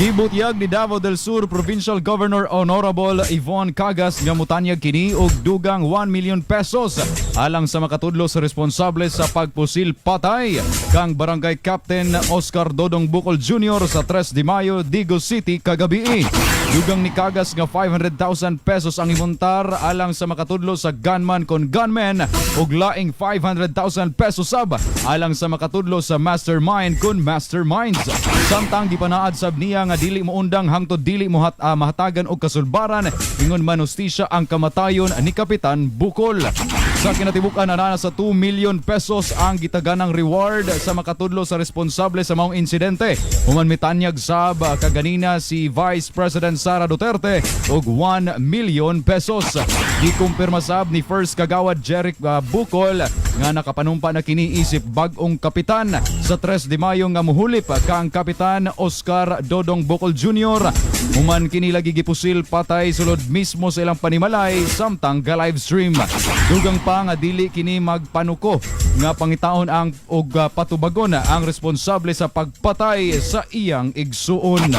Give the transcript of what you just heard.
Gibutyag ni Davao del Sur Provincial Governor Honorable Yvonne Cagas nga mutanyag kini og dugang 1 million pesos alang sa makatudlo sa responsable sa pagpusil patay kang Barangay Captain Oscar Dodong Bukol Jr. sa 3 de Mayo, Digos City kagabi. Dugang ni Cagas nga 500,000 pesos ang imontar alang sa makatudlo sa gunman kon gunman ug laing 500,000 pesos sab alang sa makatudlo sa mastermind kon masterminds. Samtang gipanaad sab niya nga dili mo undang hangtod dili mo mahatagan og kasulbaran ingon man hustisya ang kamatayon ni Kapitan Bukol. Sa kinatibuk-an, ana sa 2 million pesos ang gitaganang reward sa makatudlo sa responsable sa maong insidente. Human mitanyag sab kaganina si Vice President Sara Duterte og 1 million pesos. Gikumpirma sab ni First Kagawad Jeric Bukol nga nakapanumpa na kini isip bag-ong kapitan sa 3 de Mayo nga muhulip kang Kapitan Oscar Dodong Bukol Jr. Human kini lagi gipusil patay sulod mismo sa ilang panimalay samtang ga live stream. Dugang pa nga dili kini magpanuko nga pangitaon ang og patubagon ang responsable sa pagpatay sa iyang igsuon.